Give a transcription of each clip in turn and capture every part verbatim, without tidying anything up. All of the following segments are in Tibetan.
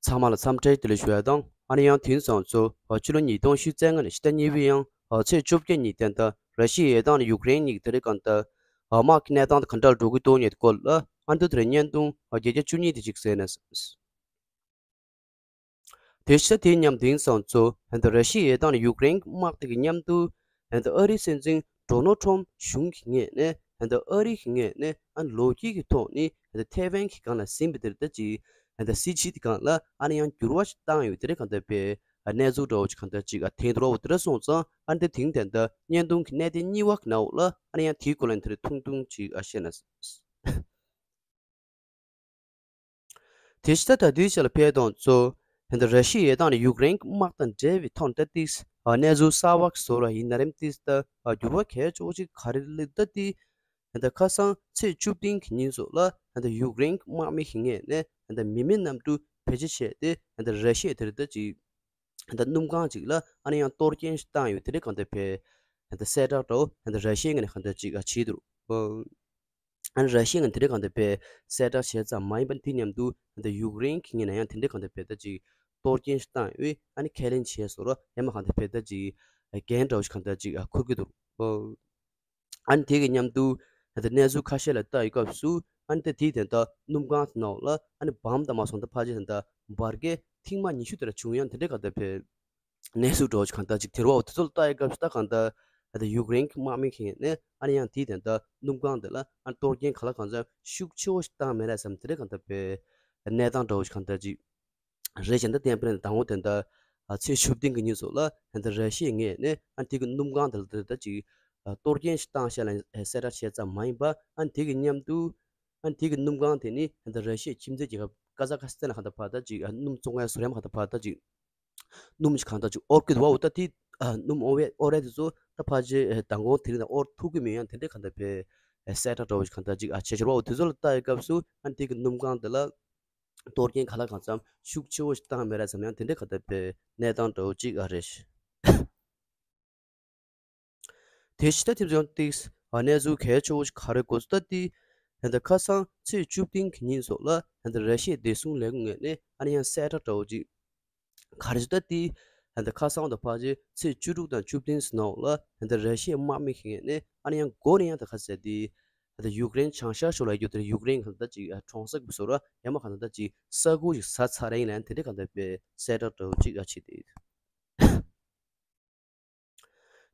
ཚང་མ་ལ་འཚམས་འདྲི་བདེ་ལེགས་ཞུ་ཡ་དང་། ཨ་ནི་ཡང་དེང་སང་ཚོ་ཕྱི་ལོ་ཉིས་སྟོང་ཉི་ཤུ་རྩ་ལྔ་ནས་ཕྱི་ཟླ་གཉིས་པའི་ཡང་ཚེས་བཅོ་བརྒྱད་ཉིན་ཏན་ཏན་ར་ཤི་ཡའི་ཡར་ཐང་ནས་ཡུཀ་རེན་གཉིས་ཀྱི་དེ་རིང་གང་ལྟར་དམག་གི་གནས་སྟངས་དེ་ག་འདྲ་འགྲོ་གི་འདུག་ཉེ་སྐོར་ལ་ཨ་འདི་དེ་རིང་བརྙན་ཐུང་བརྒྱད་བརྒྱ་བཅུ་གཉིས་དེ་ཅིག་གསན་ན། དེ་ཕྱི་དེ་མཉམ་དེང་སང་ཚོ་ཧན་ད་ར་ཤི་ཡའི་ཡར་ཐང་ནས་ཡུཀ་རེན་དམག་དེ་གི་མཉམ་དུ་ཧན་ད་ཨ་རིའི་སྲིད་འཛིན་ཌོ་ནལ་ཊམ་གཞུང་གི་ངོས་ནས་ཧན་ད་ཨ་རི་གི་ངོས་ནས་ཨ་ལོ་རྒྱུས་ཀྱི་ཐོག་ནས་ཧན་ད་ཐེ་ཝན་གྱི་སྒང་ལ་ཟིན་པའི་དེར་ད་ཅིག་ཧན་ད་སྲིད་ཇུས་དེ་སྒང་ལ་ཨ་ནི་ཡང་འགྱུར་བ་ཞིག་བཏང་ཡོད་དེ་རེད་གང་ལྟར་པའི་གནས་ཚུལ་འདྲ་བོ་ཅིག་གང་ལྟར་ཅིག་ཐེངས་འདྲ་བོ་དེ་འདྲ་སོང་ཙང་ཨ་ནི་དེ་དེང་དེ་འདྲ་བརྙན་ཐུང་གི་གནད་དོན་གཉིས་པ་གི་ནང་འོག་ལ་ཨ་ནི་ཡང་དེའི་སྐོར་ལ་དེ་རིང་ཐུང་ཐུང་ཅིག་བཤད་ན། དེ་ཕྱི་ད་ལྟ་དུས་ཆ་ལ་ཕེབས་དང་གཙོ། ཧན་ད་ར་ཤི་ཡའི་ཡར་ཐང་ནས་ཡུཀ་རེན་གྱི་དམག་དང་འབྲེལ་བའི་ཐོག་ནས་ད་ཏིག་གནས་ཚུལ་གསར་བ་ཞིག་བཟོ་ར་ཡིན་ན་རེམ་ཏིག་ད་འགྱུར་བ་གལ་ཆེ་བོ་ཅིག་ག་རེ་སླེབས་ད་ཏིག་ཧན་ད་ཁ་སང་ཚེས་བཅུ་བདུན་གྱི་ཉིན་སོགས་ལ་ཧན་ད་ཡུཀ་རེན་གྱི་དམག་མི་ཞིག་ངོས་ནས་ཧན་ད་མི་མེད་གནམ་གྲུ་བེད་སྤྱོད་བྱས་ཏེ་ཧན་ད་ར་ཤི་ཡའི་དེར་ད་ཅིག་ད་སྣུམ་ཁང་ཅིག་ལ་ཨ་ནི་ཡང་གཏོར་སྐྱོན་ཞིག་བཏང་ཡོད་དེ་འདྲའི་གང་ལྟར་བས་ད་གསལ་བསྒྲགས་འདྲ་བོ་ད་ར་ཤི་ཡའི་ངོས་ནས་གང་ལྟར་ཅིག་བྱས་འདུག་ཨ་ནི་ར་ཤི་ཡའི་ངོས་ནས་དེ་འདྲའི་གང་ལྟར་བས་གསལ་བསྒྲགས་བྱས་ཙམ་མ་ཡིན་པར་དེ་མཉམ་དུ་ད་ཡུཀ་རེན་གྱི་ངོས་ནས་ཡང་དེ་འདྲའི་གང་ལྟར་བས་ད་ཅིག་གཏོར་སྐྱོན་ཞིག་བཏང་ཡོད། ཨ་ནི་ཁས་ལེན་བྱས་སོང་ར་ཡང་མ་གང་ལྟར་བས་ད་ཅིག་འགན་འདྲ་བོ་ཞིག་གང་ལྟར་ཅིག་འཁུར་གྱི་འདུག་ཨ་ནི་དེ་གི་མཉམ་དུ་ད་ལྟ་གནས་ཚུལ་ཁ་ཤས་ལ་ལྟ་ཡི་སྐབས་སུ་ཨ་ནི་ད་དེའི་དེ་ད་སྣུམ་ཁང་དེ་ནང་ལ་ཨ་ནི་བམ་དང་མ་སོང་ད་ཕལ་ཆེར་ད་འབར་གས་ཐེངས་མ་ཉི་ཤུ་དེ་འདྲ་བྱུང་ཡང་དེ་འདྲའི་གང་ལྟར་བས་གནས་ཚུལ་འདྲ་བོ་ཞིག་གང་ལྟར་ཅིག་དེ་རུ་བ་དེ་ཚོ་ལ་ལྟ་ཡི་སྐབས་སུ་ད་གང་ལྟར་ད་ལྟ་ཡུཀ་རེན་གྱི་དམག་མི་ཁེ་ནས་ཨ་ནི་ཡང་དེའི་དེ་ད་སྣུམ་ཁང་དེ་ལ་ཨ་ནི་གཏོར་སྐྱོན་ག་ལ་གང་འཚམ་ཤུགས་ཆེ་བོ་ཞིག་བཏང་མེད་ར་བསམ་དེ་འདྲའི་གང་ལྟར་བས་གནས་སྟངས་འདྲ་བོ་ཞིག་གང་ལྟར་ཅིག་རེད་བྱས་ན་ད་བསྟན་པ་རེད། དང་པོ་དེ་འདྲ་ཚེས་བཅུ་བདུན་གྱི་ཉིན་སོགས་ལ་ཧན་ད་ར་ཤི་ཡའི་ངོས་ནས་ཨ་དེ་གི་སྣུམ་ཁང་དེ་ལ་དེ་ད་ཅིག་གཏོར་སྐྱོན་ཞིག་བཏང་ཤག་ལ་གསལ་བསྒྲགས་བྱས་ཙམ་མ་ཡིན་པ་ཨ་དེ་གི་མཉམ་དུ་ཨ་དེ་གི་སྣུམ་ཁང་དེ་ནི་ཧན་ད་ར་ཤི་ཡའི་ཁྱིམ་མཚེས་རྒྱལ་ཁབ་ཀ་ཛ་ཁ་སི་ཐན་ལ་ཧན་ད་ཕར་ད་ཅིག་སྣུམ་བཙོང་མཁན་བཟོ་རིམ་ཧན་ད་ཕར་ད་ཅིག་སྣུམ་ཞིག་གང་ད་ཅིག་དབོར་གི་འདུག་བ། འོ་ད་དེ་སྣུམ་དབོར་བའི་དབོར་རེད་དེ་ཚོ་ད་ཕལ་ཆེར་མདང་དགོང་དེ་རིང་ད་དབོར་ཐུབ་ཀྱི་མེད། ཡང་དེ་འདྲའི་གང་ད་བས་གསལ་བསྒྲགས་འདྲ་བོ་ཞིག་གང་ད་ཅིག་ཨ་བྱས་བྱས་བ། འོ་དེ་ཚོ་ལ་ལྟ་ཡི་སྐབས་སུ་ཨ་དེ་གི་སྣུམ་ཁང་དེ་ལ། གཏོར་སྐྱོན་ག་ལ་གང་འཚམ་ཤུགས་ཆེ་བོ་ཞིག་བཏང་མེད་ར་ཙམ་ཡང་དེ་འདྲའི་ག་ད་པའི་གནས་སྟངས་འདྲ་བོ་ཅིག་ཨ་རེད། དེ་ཕྱི་ད་ཐེབས་ཡང་ཏིག་ཨ་གནས་ཚུལ་གལ་ཆེ་བོ་ཞིག་ག་རེ་གོ་ཚུལ་ལྟ་དེ། ཧན་ད་ཁ་སང་ཚེས་བཅུ་བདུན་གྱི་ཉིན་སོགས་ལ་ཧན་ད་ར་ཤི་ཡའི་བདེ་སྲུང་ལས་ཁུངས་ངོས་ནས་ཨ་ནི་ཡང་གསལ་བསྒྲགས་འདྲ་བོ་ཅིག་ག་རེ་ཞིག་ལྟ་དེ། ཧན་ད་ཁ་སང་དང་ཕལ་ཆེར་ཚེས་བཅུ་དྲུག་དང་བཅུ་བདུན་ཟིན་འོག་ལ་ཧན་ད་ར་ཤི་ཡའི་དམག་མི་ཞིག་ངོས་ནས་ཨ་ནི་ཡང་འགོ་ནས་ཡང་ད་ག་ཟེར་དེ། ད་ཡུཀ་རེན་བྱང་ཤར་ཕྱོགས་ལ་ཡོད་དེར་ཡུཀ་རེན་གང་ལྟར་ཅིག་གྲོང་གསེབ་ཀྱི་བཟོ་འདྲ་ཡང་མ་གང་ལྟར་ཅིག་ས་ཁུལ་ཞིག་ཟ་ཚར་ཡིན་ལ་དེ་འདྲའི་གང་ལྟར་པའི་གསལ་བསྒྲགས་འདྲ་བོ་ཅིག་ཨ་བྱས་ཏེ།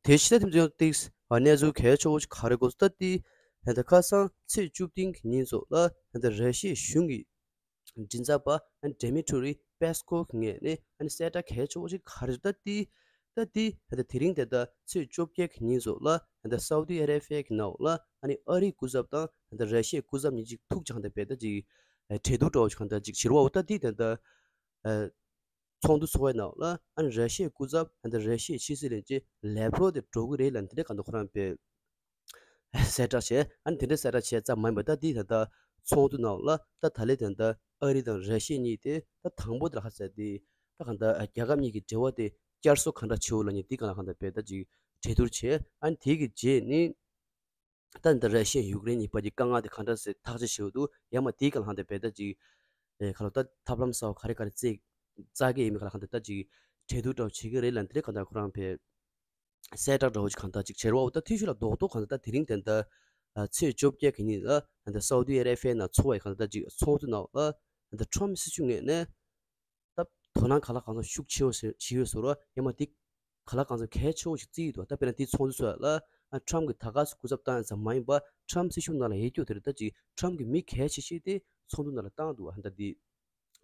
དེ་ཕྱི་ད་ཐེམ་ཚོ་ཏིག་གནས་ཚུལ་གལ་ཆེ་བོ་ཞིག་ག་རེ་གོ་ད་ཏི། ད་ཁ་སང་ཚེས་བཅུ་བདུན་གྱི་ཉིན་སོགས་ལ་ད་ར་ཤི་ཡའི་གཞུང་གི་མགྲིན་ཚབ་པ་ཌེ་མི་ཊུ་རི་པེ་སི་ཀོ་གི་ངོས་ནས་ཨ་ནི་གསལ་བསྒྲགས་གལ་ཆེ་བོ་ཞིག་ག་རེ་ཞིག་ད་ཏི། ད་ཏི་ད་དེ་རིང་དེ་ད་ཚེས་བཅོ་བརྒྱད་ཀྱི་ཉིན་སོགས་ལ་ད་སའུ་ཏི་ཨ་རེ་བྷི་ཡ་གི་ནང་ལ་ཨ་ནི་ཨ་རིའི་སྐུ་ཚབ་དང་ད་ར་ཤི་ཡའི་སྐུ་ཚབ་གཉིས་ཅིག་ཐུག་ཅིང་ད་བེད་ད་ཅིག་གྲོས་བསྡུར་འདྲ་བོ་ཞིག་གང་ད་ཅིག་བྱེད་རོགས་ད་ཏི་དེ་ད། ཚོགས་འདུ་ཚོགས་པའི་ནང་ལ་ཨ་ནི་ར་ཤི་ཡའི་སྐུ་ཚབ་ཨ་ནི་ར་ཤི་ཡའི་ཕྱི་སྲིད་བློན་ཆེན་ལེབ་རོ་དེ་འགྲོ་གི་རེད་ལབ་དེ་འདྲའི་གང་དུ་ཁོ་རང་པའི་གསལ་བསྒྲགས་བྱས། ཨ་ནི་དེ་འདྲའི་གསལ་བསྒྲགས་བྱས་ཙམ་མ་ཡིན་པར་ད་འདི་ད་ལྟ་ཚོགས་འདུ་ནང་ལ་ད་ད་ལེ་དེ་འདྲ་ཨ་རི་དང་ར་ཤི་ཡ་གཉིས་དེ་ད་དང་པོ་དེ་ལ་ཁ་གསལ་དེ་ད་གང་ལྟར་རྒྱལ་ཁབ་གཉིས་ཀྱི་འབྲེལ་བ་དེ་བསྐྱར་གསོ་གང་འདྲ་བྱེད་འོ་ལབ་ནས་འདི་གང་ལ་གང་ལྟར་པའི་ད་ཅིག་གྲོས་བསྡུར་བྱས། ཨ་ནི་དེ་གི་རྗེས་ནི། ད་འདི་ར་ཤི་ཡ་ཡུཀ་རེན་གཉིས་བར་གྱི་དཀའ་ངལ་དེ་ག་འདྲ་སེ་ཐག་གཅོད་བྱེད་འོ་འདུག་ཡང་མ་དེའི་སྒང་ལ་ཧང་དེ་བེད་ད་ཅིག་ཨེ་ཁ་ལོ་ད་ཐབས་ལམ་གསར་བ་ག་རེ་ག་རེ་བཙལ་བཙལ་གི་ཡིན་མིན་ག་ལ་ཧང་དེ་ད་ཅིག་གྲོས་བསྡུར་འདྲ་བོ་བྱེད་ཀྱི་རེད་ལབ་འདི་རེད་ག་ད་ཁོ་རང་བེད་གསལ་བསྒྲགས་འདྲ་བོ་ཅིག་གང་ད་ཅིག་བྱེད་རོགས་འོ་ད་ཐུས་ཤུ་ལ་རྡོག་རྡོག་གང་ད་ད་དེ་རིང་དེ་འདྲ་ཚེས་བཅོ་བརྒྱད་གི་ཉིན་ལ་ད་སའུ་ཏི་ཨ་རེ་བྷི་ཡའི་ནང་ཚོགས་པའི་གང་ད་ད་ཅིག་ཚོགས་འདུ་ནང་ལ་ད་ཁྲམ་སྲིད་གཞུང་ངོས་ནས། ད་དོ་སྣང་ག་ལ་གང་འཚམ་ཤུགས་ཆེ་བོ་ཞིག་ཡོད་ཟེར་རོ། ཡང་མ་དེ་ག་ལ་གང་འཚམ་གལ་ཆེ་བོ་ཞིག་བརྩི་ཡི་འདུག་ད་དཔེར་ན་དེ་ཚོགས་འདུ་ཚོགས་ཡ་ལ་ཨ་ཁྲམ་གྱི་ད་ག་སུ་སྐུ་ཚབ་བཏང་ཡ་ཙམ་མ་ཡིན་པ་ཁྲམ་སྲིད་གཞུང་ནང་ལ་ཡོད་རྒྱུ་དེ་རེད། ད་ཅིག་ཁྲམ་གྱི་མི་གལ་ཆེ་ཤོས་དེ་ཚོགས་འདུ་ནང་ལ་བཏང་འདུག་ཨ་ད་དེ་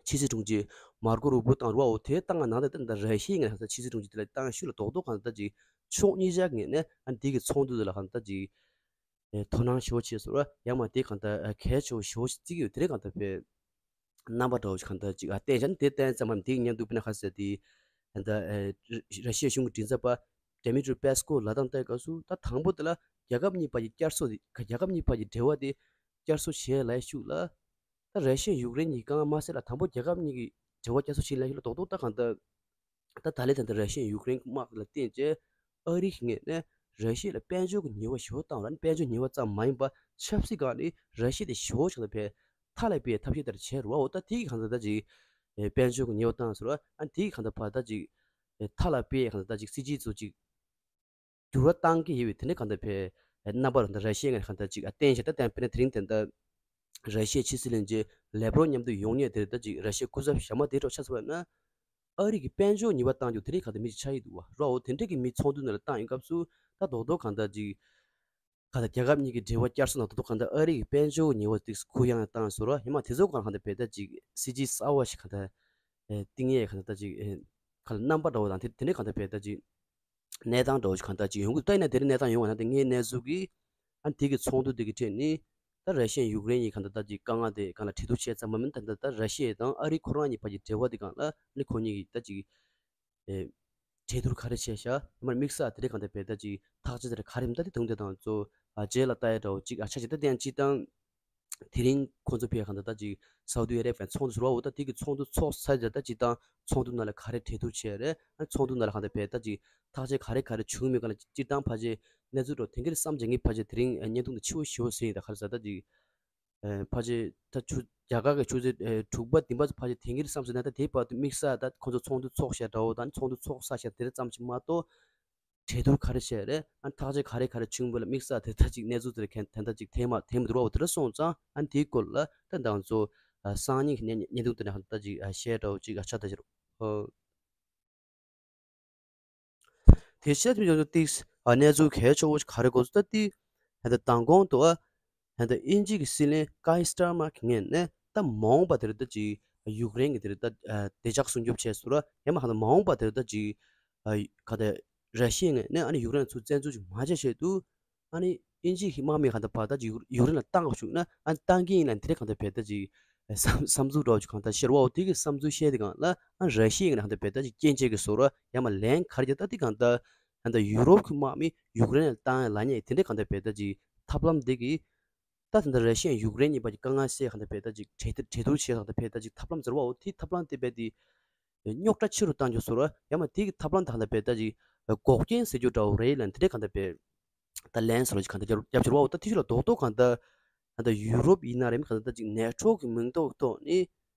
ཕྱི་སྲིད་དྲུང་ཆེ་མར་ཀོ་རུ་བོ་བཏང་རུ་བ་འོ་དེ་བཏང་ང་ནང་ད་ད་ར་ཤི་ཡའི་ངས་ད་ཕྱི་སྲིད་དྲུང་ཆེ་དེ་ལ་བཏང་ཤུལ་ལ་རྡོག་རྡོག་གང་ད་ཅིག་ཕྱོགས་གཉིས་ཆ་ངས་ནས་ཨ་དེ་གི་ཚོགས་འདུ་དེ་ལ་གང་ད་ཅིག་ཨེ་དོ་སྣང་ཞེ་པོ་བྱས་སོང་ར། ཡང་མ་དེ་གང་ལྟར་ཨེ་གལ་ཆེ་བོ་ཞེ་པོ་ཞིག་བརྩི་གི་ཡོད། དེ་རིང་གང་ལྟར་བས་རྣམ་པ་འདྲ་བོ་ཞིག་གང་ལྟར་ཅིག་ཨ་བསྟན་བྱ་ནི་དེ་བསྟན་ཙམ་མམ་དེའི་མཉམ་དུ་དཔེར་ན་ཁ་ཟེར་དེ་ད་ཨེ་ར་ཤི་ཡ་གཞུང་གི་མགྲིན་ཚབ་པ་ཌེ་མི་ཏྲི་པེ་སི་ཀོ་ལབ་སྟངས་ལྟ་སྐབས་སུ་ད་དང་པོ་དེ་ལ་རྒྱལ་ཁབ་གཉིས་བར་གྱི་བསྐྱར་གསོ་དེ་རྒྱལ་ཁབ་གཉིས་བར་གྱི་འབྲེལ་བ་དེ་བསྐྱར་གསོ་བྱས་ལ་ཤུགས་ལ། ད་ར་ཤི་ཡ་ཡུཀ་རེན་གཉིས་ཀ་མ་ཟད་ལ་དང་པོ་རྒྱལ་ཁབ་གཉིས་ཀྱི་འབྲེལ་བ་བསྐྱར་གསོ་བྱེད་ལ་ཤུགས་ལ་རྡོག་རྡོག་ད་གང་ལྟར། ད་ད་ལས་ད་ལྟ་ར་ཤི་ཡ་ཡུཀ་རེན་དམག་ལ་བརྟེན་བྱས་ཨ་རི་གི་ངོས་ནས་ར་ཤི་ཡ་ལ་དཔལ་འབྱོར་གྱི་ཉེས་པ་ཞེ་པོ་བཏང་ར། དཔལ་འབྱོར་ཉེས་པ་ཙམ་མ་ཡིན་པ་ཆབ་སྲིད་སྒང་ནས་ར་ཤི་ཡ་དེ་ཞེ་པོ་ཞིག་ལ་བས་མཐའ་ལ་སྤེལ་ཐབས་ཤེས་ལྟར་བྱས་རུ་བ། འོ་ད་དེ་གི་གང་ལྟར་ད་ཅིག་ ཨེ་དཔལ་འབྱོར་གྱི་ཉེས་པ་བཏང་ཟེར་བ། ཨ་དེའི་གང་ལྟར་ཕར་ད་ཅིག་ཨེ་མཐའ་ལ་དཔེ་གང་ལྟར་ད་ཅིག་སྲིད་ཇུས་ཚོ་ཅིག་འགྱུར་བ་བཏང་གི་ཡོད་པའི་དེ་འདྲའི་གང་ལྟར་བས་ཨེ་རྣམ་པར་གང་ལྟར་ར་ཤི་ཡ་ངོས་གང་ལྟར་ཅིག་ཨ་བསྟན་བྱས། ད་བསྟན་དཔེར་ན་དེ་རིང་དེ་འདྲ་ར་ཤི་ཡའི་ཕྱི་སྲིད་བློན་ཆེན་ལེབ་རོབ་མཉམ་དུ་ཡོང་མཁན་དེར་ད་ཅིག་ར་ཤི་ཡའི་སྐུ་ཚབ་ཞྭ་དམར་དེ་འདྲ་ཆགས་སོང་བ་ན། ཨ་རི་གི་དཔལ་འབྱོར་ཉེས་པ་བཏང་རྒྱུ་དེ་རིགས་གང་ལྟར་མི་ཅིག་ཆགས་ཡི་འདུག་བ། རོ་དེ་འདྲ་གི་མི་ཚོགས་འདུ་ནང་ལ་བཏང་ཡོང་སྐབས་སུ་ད་རྡོག་རྡོག་གང་ལྟར་ཅིག་གང་ལྟར་རྒྱལ་ཁབ་གཉིས་ཀྱི་འབྲེལ་བ་བསྐྱར་གསོ་ནང་རྡོག་རྡོག་གང་ལྟར་ཨ་རི་གི་དཔལ་འབྱོར་ཉེས་པ་དེ་གུ་ཡངས་བཏང་ཟེར་བ། ཡང་མ་དེ་ཚོ་གང་གང་ལྟར་བས་ད་ཅིག་སྲིད་ཇུས་གསར་བ་ཞིག་གང་ལྟར་ཨེ་བཏིང་ཡས་གང་ལྟར་ད་ཅིག་ཨེ་གང་ལྟར་རྣམ་པ་འདྲ་བོ་དང་དེ་དེ་འདྲའི་གང་ལྟར་བས་ད་ཅིག་གནས་སྟངས་འདྲ་བོ་ཞིག་གང་ལྟར་ཅིག་ཡོང་གི་འདུག་ད་ཡིན་ན་དེ་རིང་གནས་སྟངས་ཡོང་བ་ན་ད་ངའི་གནས་ཚུལ་གྱིས་ཨ་དེ་གི་ཚོགས་འདུ་དེ་གི་ཁྲོད་ནས་ད་ར་ཤི་ཡ་ཡུཀ་རེན་གྱི་གང་ལྟར་ད་ཅིག་དཀའ་ངལ་དེ་གང་ལ་གྲོས་བསྡུར་བྱས་ཙམ་མ་མིན། ད་ལྟ་ད་ར་ཤི་ཡ་དང་ཨ་རི་ཁོ་རང་གཉིས་བར་གྱི་འབྲེལ་བ་དེ་གང་ལ་ཨ་ནི་ཁོ་གཉིས་ཀྱིས་ད་ཅིག་ཨེ་གྲོས་བསྡུར་ག་རེ་བྱས་ཤག་མར་དམིགས་བསལ་དེ་རིང་གང་ལྟར་བས་ད་ཅིག་ཐག་གཅོད་དེ་ག་རེ་མིན་ད་དེ་དུང་དེ་དང་གཙོ་ཨ་རྗེས་ལ་ལྟ་ཡ་འདྲ་བོ་ཅིག་ཨ་ཆ་ཅིག་ད་དེ་ཡང་ཅིག་དང་། དེ་རིང་ཁོང་ཚོ་ཕེ་གང་ལྟར་ད་ཅིག་སའུ་ཏི་ཨ་རེ་བྷི་ཡ་ཚོགས་འདུ་ཟེར་བའོ། ད་དེ་གི་ཚོགས་འདུ་ཚོགས་ཚར་རྗེས་ད་ཅིག་དང་ཚོགས་འདུ་ནང་ལ་ག་རེ་གྲོས་བསྡུར་བྱས་རེད། ཨ་ཚོགས་འདུ་ནང་ལ་གང་ལྟར་བས་ད་ཅིག་ཐག་གཅོད་ག་རེ་ག་རེ་བྱུང་མེད་ག་ལ་སྤྱིར་བཏང་ཕལ་ཆེར་གནས་ཚུལ་འདྲ་དེ་ག་རེ་བསམ་བྱེད་ངེས་ཕལ་ཆེར་དེ་རིང་བརྙན་ཐུང་དང་ཕྱི་པོ་ཞེ་པོ་ཟེར་ཡིན། ད་ག་རེ་ཟེར་ད་ཅིག་ཕལ་ཆེར་ད་ཆུ་རྒྱ་གར་གྱི་ཆུ་ཚོད་དྲུག་པ་བདུན་པ་ཕལ་ཆེར་དེ་ག་རེ་བསམ་ཟེར་ན། ད་དེའི་བར་དུ་དམིགས་བསལ་ད་ཁོང་ཚོ་ཚོགས་འདུ་ཚོགས་བཞག་འདྲ་བོ་དང་ཚོགས་འདུ་ཚོགས་ཚར་བཞག་དེ་རེད་ཙམ་ཞིག་མ་གཏོགས། གྲོས་བསྡུར་ག་རེ་བྱས་རེད། ཨ་ཐག་གཅོད་ག་རེ་ག་རེ་བྱུང་བ་ལ་དམིགས་བསལ་དེ་ད་ཅིག་གནས་ཚུལ་དེ་ག་དེ་འདྲ་ཅིག་དེ་མ་དེ་མ་འདུག་རོགས་དེ་འདྲ་སོང་ཙང་ཨ་དེའི་སྐོར་ལ་ད་ང་ཚོ་ཨ་སང་ཉིན་གྱི་བརྙན་བརྙན་ཐུང་དེ་ནས་ད་ཅིག་ཨ་བཤད་འདྲ་བོ་ཅིག་ཨ་ཆ་ད་ཅི་རོ། ཨོ། དེ་བཤད་དུས་ཡོང་དུས་ཨ་གནས་ཚུལ་གལ་ཆེ་བོ་ཞིག་ག་རེ་གོ་ཚུལ་ད་དེ་ད་ལྟ་མདང་དགོང་དུ་ཨ་ད་ལྟ་དབྱིན་ཇི་གི་སྲིད་བློན་ཀའི་སི་ཊར་མར་གྱི་ངོས་ནས་ད་མ་འོངས་པ་དེར་ད་ཅིག་ཡུཀ་རེན་གྱི་དེར་ད་བདེ་འཇགས་སྲུང་སྐྱོབ་བྱས་སོང་ར། ཡང་མ་གང་ད་མ་འོངས་པ་དེར་ད་ཅིག་ག་ད་ར་ཤི་ཡའི་ངོས་ནས་ཨ་ནི་ཡུཀ་རེན་ལ་ཚུར་བཙན་འཛུལ་ཅིག་མ་བྱས་ཆེད་དུ་ཨ་ནི་དབྱིན་ཇི་གི་དམག་མི་གང་ད་ཕར་ད་ཅིག་ཡུཀ་ཡུཀ་རེན་ལ་བཏང་བཅུག་ན་ཨ་ནི་བཏང་གི་ཡིན་ལ་དེ་འདྲ་གང་ད་བས་ད་ཅིག་བསམ་བསམ་ཚུལ་འདྲ་བོ་ཅིག་གང་ད་ཤར་བའོ། དེ་གི་བསམ་ཚུལ་བཤད་དེ་གང་ལ་ཨ་ར་ཤི་ཡའི་ངོས་ནས་གང་ད་བས་ད་ཅིག་སྐྱོན་བརྗོད་ཀྱི་བཟོ་འདྲ་ཡང་མ་ལན་ག་རེ་རྒྱག་ད་དེ་གང་ད་གང་ད་ཡུ་རོབ་ཀྱི་དམག་མི་ཡུཀ་རེན་ལ་བཏང་ཡ་ལབ་མཁན་དེ་འདྲ་གང་ད་བས་ད་ཅིག་ཐབས་ལམ་འདི་གི་ད་དེ་འདྲ་ར་ཤི་ཡ་ཡུཀ་རེན་གཉིས་བར་གྱི་དཀའ་ངལ་སེལ་གང་ད་བས་ད་ཅིག་གྲོས་བསྡུར་གྲོས་བསྡུར་བྱེད་གང་ད་བས་ད་ཅིག་ཐབས་ལམ་ཟེར་བའོ། དེ་ཐབས་ལམ་དེ་བས་དེ་རྙོག་དྲ་ཆེ་རུ་བཏང་རྒྱུ་བཟོ་འདྲ་ཡང་མ་དེ་གི་ཐབས་ལམ་དེ་གང་ད་བས་ད་ཅིག་འགོག་རྐྱེན་ཟེར་རྒྱུ་འདྲ་བོ་རེད་ལབ་དེ་འདྲ་གང་ད་བས་ད་ལན་སོར་གྱི་གང་ལྟར་རྒྱབ་རྒྱབ་ཕྱིར་བའོ། ད་དེ་ཕྱིར་ལ་རྡོག་རྡོག་གང་ལྟར་གང་ལྟར་ཡུ་རོབ་ཡིན་ན་རེད། གང་ལྟར་ཅིག་ནེ་ཊོ་གི་མིང་ཐོག་ཐོག་ནས་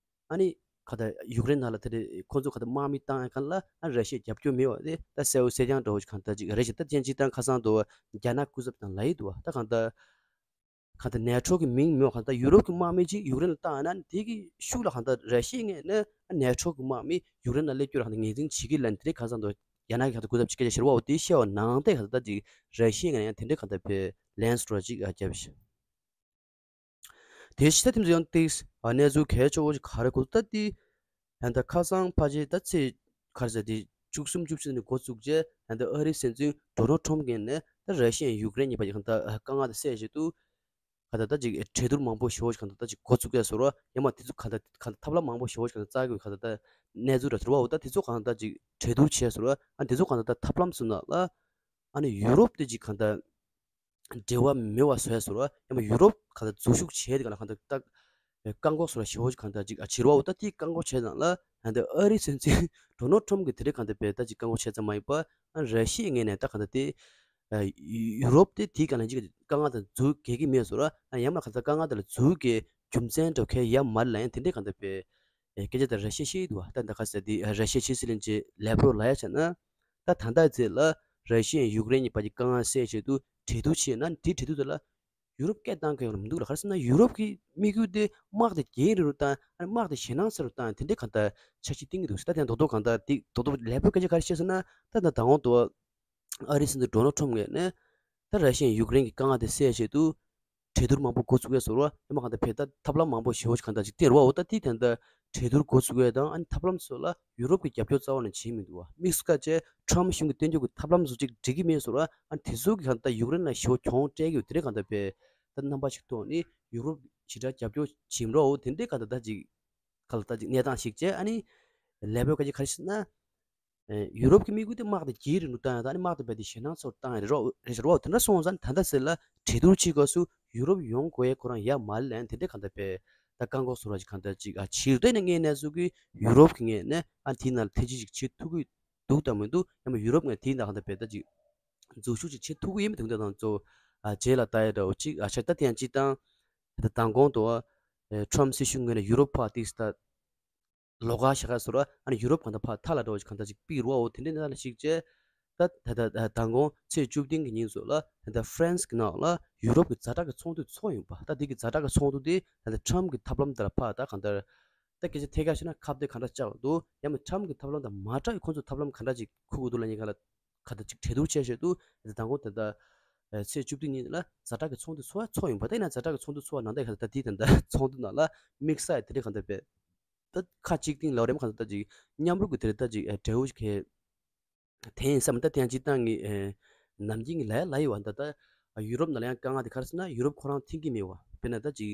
ཨ་ནི་གང་ལྟར་ཡུཀ་རེན་ནང་ལ་དེ་རེད། ཁོང་ཚོ་གང་ལྟར་དམག་མི་བཏང་ཡ་གང་ལ་ཨ་ར་ཤི་ཡ་རྒྱབ་སྐྱོར་མེད་པ་དེ་ད་གསལ་པོ་གསལ་རྐྱང་འདྲ་བོ་ཞིག་གང་ལྟར་ཅིག་རེད་ཤག་ད་ཅན་ཅིག་དང་ཁ་སང་དུ་རྒྱ་ནག་སྐུ་ཚབ་དང་ལབ་ཡི་འདུག་བ། ད་གང་ལྟར་གང་ལྟར་ནེ་ཊོ་གི་མིང་མེད་པ་གང་ལྟར་ཡུ་རོབ་ཀྱི་དམག་མི་ཅིག་ཡུཀ་རེན་ལ་བཏང་ཡ་ན་དེ་གི་ཤུགས་ལ་གང་ལྟར་ར་ཤི་ཡའི་ངོས་ནས་ཨ་ནེ་ཊོ་གི་དམག་མི་ཡུཀ་རེན་ལ་སླེབས་རྒྱུར་གང་ལྟར་ངོས་འཛིན་བྱེད་ཀྱི་ལབ་དེ་རེད། ཁ་སང་དུ་རྒྱ་ནག་གི་གང་ལྟར་སྐུ་ཚབ་ཅིག་སྐད་ཆ་བཤད་པ་འོ། དེ་བཤད་པ་ནང་བསྟན་གང་ལྟར་ད་ཅིག་ར་ཤི་ཡའི་ངོས་ནས་ཡང་དེ་འདྲའི་གང་ལྟར་བས་ལན་སོར་ཅིག་ཨ་རྒྱབ་ཤག་དེ་ཕྱི་ད་ཐིམ་ཡང་ཏིག་ཨ་གནས་ཚུལ་གལ་ཆེ་བོ་ཞིག་ག་རེ་གོ་ད་དེ་ད་ལྟ་ཁ་སང་ཕལ་ཆེར་ད་ཚེས་ག་རེ་ཟེར་དེ་བཅུ་གསུམ་བཅུ་བཞི་ནས་འགོ་བཙུགས་རྗེས་ད་ལྟ་ཨ་རིའི་སྲིད་འཛིན་ཌོ་ནལ་ཊམ་གྱིས་ནས་ད་ར་ཤི་ཡ་ཡུཀ་རེན་གཉིས་བར་གྱི་གང་ལྟར་དཀའ་ངལ་དེ་སེལ་ཆེད་དུ་གང་ལྟར་ད་ཅིག་གྲོས་བསྡུར་མང་པོ་ཞེ་པོ་ཞིག་གང་ལྟར་ད་ཅིག་འགོ་བཙུགས་ཡ་བཟོ་འདྲ་ཡང་མ་དེ་ཚོ་གང་ལྟར་གང་ལྟར་ཐབས་ལམ་མང་པོ་ཞེ་པོ་ཞིག་གང་ལྟར་རྩ་དགོས་གང་ལྟར་ད་གནས་ཚུལ་འདྲ་ཟེར་བ་འོ། ད་དེ་ཚོ་གང་ལྟར་ད་ཅིག་གྲོས་བསྡུར་བྱས་བཟོ་འདྲ་ཨ་དེ་ཚོ་གང་ལྟར་ད་ཐབས་ལམ་བཟོ་ནང་ལ་ཨ་ནི་ཡུ་རོབ་དེ་ཅིག་གང་ལྟར་འབྲེལ་བ་མེད་པ་བཟོ་ཡ་བཟོ་འདྲ་ཡང་མ་ཡུ་རོབ་གང་ལྟར་འཛུལ་ཞུགས་བྱས་དེ་གང་ལ་གང་ལྟར་ད་བཀག་འགོག་བཟོ་འདྲ་ཞེ་པོ་ཞིག་གང་ལྟར་ཅིག་ཨ་བྱེད་རོགས་འོ། ད་དེ་བཀག་འགོག་བྱས་ཙང་ལ་ད་ལྟ་ཨ་རིའི་སྲིད་འཛིན་ཌོ་ནལ་ཊམ་གྱིས་དེ་རིང་གང་ལྟར་བས་ད་ཅིག་བཀག་འགོག་བྱས་ཙམ་མ་ཡིན་པ་ཨ་ར་ཤི་ཡའི་ངོས་ནས་ད་གང་ལྟར་དེ་ཨ་ཡུ་རོབ་དེ་དེའི་གང་ལ་ཅིག་དཀའ་ངལ་དང་འཛུལ་གས་ཀྱི་མེད་བཟོ་འདྲ་ཨ་ཡང་མ་གང་ལྟར་དཀའ་ངལ་དེ་ལ་འཛུལ་གས་རྒྱུ་མཚན་འདྲ་གས་ཡ་མ་ལ་ཡང་དེ་འདྲའི་གང་ལྟར་བས་སྐད་ཆ་དེ་ར་ཤི་ཡས་བཤད་ཀྱི་འདུག་བ། ད་ད་ག་ཟེར་དེ་ར་ཤི་ཡའི་ཕྱི་སྲིད་བློན་ཆེན་ལེབ་རོབ་ལ་ཡ་བྱས་ན་ད་ད་ལྟ་ཚེ་ལ་ར་ཤི་ཡ་ཡུཀ་རེན་གཉིས་བར་གྱི་དཀའ་ངལ་སེལ་ཆེད་དུ་གྲོས་བསྡུར་བྱས་ན་དེ་གྲོས་བསྡུར་དེ་ལ་ཡུ་རོབ་སྐད་བཏང་མཁན་ཡོང་ལ་མི་འདུག་ལ། ག་རེ་ཟེར་ན་ཡུ་རོབ་ཀྱི་དམིགས་ཡུལ་དེ་དམག་དེ་རྒྱལ་རིང་རུ་བཏང་ཨ་ནི་དམག་དེ་ཞེད་སྣང་ཚ་རུ་བཏང་དེ་འདྲའི་གང་ལྟར་འཆར་གཞི་བཏིང་གི་འདུག་ད་དེ་རྡོག་རྡོག་གང་ལྟར་དེ་རྡོག་རྡོག་ལེབ་རོབ་སྐད་ཆ་ག་རེ་བཤད་ཟེར་ན་ད་ད་ད་འོང་དུ་ཨ་རིའི་སྲིད་འཛིན་ཌོ་ནལ་ཊམ་ངོས་ནས་ད་ར་ཤི་ཡ་ཡུཀ་རེན་གྱི་དཀའ་ངལ་དེ་སེལ་ཆེད་དུ་གྲོས་བསྡུར་མང་པོ་འགོ་ཚུགས་ཡས་བཟོ་འདྲ་ཡང་མ་གང་ལྟར་བས་ད་ཐབས་ལམ་མང་པོ་ཞེ་པོ་ཞིག་གང་ལྟར་ཅིག་བཏིང་རོགས་འོ། ད་དེ་དེ་འདྲ་གྲོས་བསྡུར་འགོ་ཚུགས་ཡས་དང་ཨ་ནི་ཐབས་ལམ་སོགས་ལ་ཡུ་རོབ་ཀྱི་རྒྱབ་སྐྱོར་རྩ་བ་ནས་བྱེད་མི་འདུག་བ། དམིགས་སུ་བཀར་བྱས་ཊམ་གཞུང་གིས་སྟོན་རྒྱུ་གི་ཐབས་ལམ་བཟོ་ཅིག་འགྲིག་གི་མེད་བཟོ་འདྲ་ཨ་ནི་དེ་ཚོ་གི་གང་ལྟར་ཡུཀ་རེན་ལ་ཞེ་པོ་གྱོང་སྤྲད་ཀྱི་ཡོད། དེ་འདྲའི་གང་ལྟར་བས་ད་རྣམ་པ་ཞིག་ཐོག་ནས་ཡུ་རོབ་ཞེ་དྲག་རྒྱབ་སྐྱོར་བྱེད་མི་རོགས་འོ། དེ་འདྲའི་གང་ལྟར་ད་ཅིག་ག་ལ་ད་ཅིག་གནས་སྟངས་ཤིག་བྱས་ཨ་ནི་ལེབ་རོབ་སྐད་ཆ་ག་རེ་ཟེར་ན། ཨེ་ཡུ་རོབ་ཀྱི་དམིགས་ཡུལ་དེ་དམག་དེ་རྒྱལ་རིང་ལུགས་བཏང་ཡ་དང་ཨ་ནི་དམག་དེ་རྦད་དེ་ཞེད་སྣང་ཚ་རུ་བཏང་ཡ་རེད་རོགས་རེད་རོགས། དེ་འདྲ་སོང་ཙང་ད་ལྟ་ཟེར་ལ་གྲོས་བསྡུར་བྱེད་སྐབས་སུ་ཡུ་རོབ་ཡོང་དགོས་ཡ་ཁོ་རང་ཡ་མ་ལན་དེ་འདྲ་གང་ལྟར་བས་ད་བཀག་འགོག་བཟོ་འདྲ་ཅིག་གང་ལྟར་ཅིག་ཨ་བྱེད་རེད་ན་ངའི་གནས་ཚུལ་གྱི་ཡུ་རོབ་ཀྱི་ངོས་ནས་ཨ་དེའི་ནང་ལ་ཐེ་ཇུས་ཅིག་བྱེད་ཐུབ་ཀྱི་འདུག་དང་མི་འདུག་ཡང་མ་ཡུ་རོབ་ངོས་དེའི་ནང་གང་ལྟར་བས་ད་ཅིག་འཛུལ་ཞུགས་ཅིག་བྱེད་ཐུབ་ཀྱི་ཡོད་མེད་དེ་འདྲ་དང་གཙོ་བོ་ཨ་རྗེས་ལ་ལྟ་ཡ་འདྲ་བོ་ཅིག་ཨ་ཆ་ད་དེ་ཡང་ཅིག་དང་ད་མདང་དགོང་དུ་ཨ་ཊམ་སྲིད་གཞུང་ངོས་ནས་ཡུ་རོབ་ཕར་ཏིག་ས་ད། ལོགས་ཀ་ཤ་ཁ་སོ་ར་ཨ་ནི་ཡུ་རོབ་གང་ལྟར་ཕར་མཐའ་ལ་འགྲོ་བ་ཞིག་གང་ལྟར་ཅིག་པིག་རུ་བའོ། དེ་འདྲའི་གནས་སྟངས་ལ་གཞིགས་བྱས། ད་ད་ད་ད་མདང་དགོང་ཚེས་བཅུ་བདུན་གྱི་ཉིན་སོ་ལ་ད་ཧྥ་རན་སི་གི་ནང་ལ་ཡུ་རོབ་ཀྱི་ཛ་དྲག་གི་ཚོགས་འདུ་ཚོགས་ཡོང་པ། ད་དེ་གི་ཛ་དྲག་གི་ཚོགས་འདུ་དེ་ད་ད་ཁྲམ་གི་ཐབས་ལམ་དེ་ལ་ཕར་ད་གང་ལྟར་ད་སྐད་ཆ་ཐད་ཀར་བཤད་ན་ཁ་གཏད་གང་འདྲ་བཅག་འདུག་ཡང་མིན་ཁྲམ་གི་ཐབས་ལམ་དང་མ་འདྲ་བའི་ཁོང་ཚོ་ཐབས་ལམ་གང་འདྲ་ཅིག་ཁུར་གི་འདུག་ལབ་མཁན་ག་ལ་ག་ད་ཅིག་གྲོས་བསྡུར་བྱས་བཞག་འདུག་ད་མདང་དགོང་ད་ད་ཚེས་བཅུ་བདུན་ཉིན་ལ་ཛ་དྲག་གི་ཚོགས་འདུ་ཚོགས་ཚོགས་ཡོང་པ། ད་ཡིན་ན་ཛ་དྲག་གི་ཚོགས་འདུ་ཚོགས་ནང་ད་ག་ད་དེ་ད་ད་ཚོགས་འདུ་ནང་ལ་དམིགས་བསལ་དེ་འདྲ་གང་ལྟར་བས། ད་ཁ་གཅིག་སྟེང་ལ་རེམ་གང་ལྟར་ད་ཅིག་མཉམ་རུབ་ཀྱི་དེ་རེད། ད་ཅིག་འབྲས་བུ་ཞིག་གས་དེ་ཡིན་བསམ། ད་དེ་ཡང་སྤྱིར་བཏང་གི་ནམ་རྒྱུན་གྱི་ལས་ལ་ཡོད་པ། ད་ད་ཡུ་རོབ་ནང་ལ་ཡང་དཀའ་ངལ་དེ་ག་རེ་ཟེར་ན་ཡུ་རོབ་ཁོ་རང་མཐུན་གྱི་མེད་པ། དཔེར་ན་ད་ཅིག་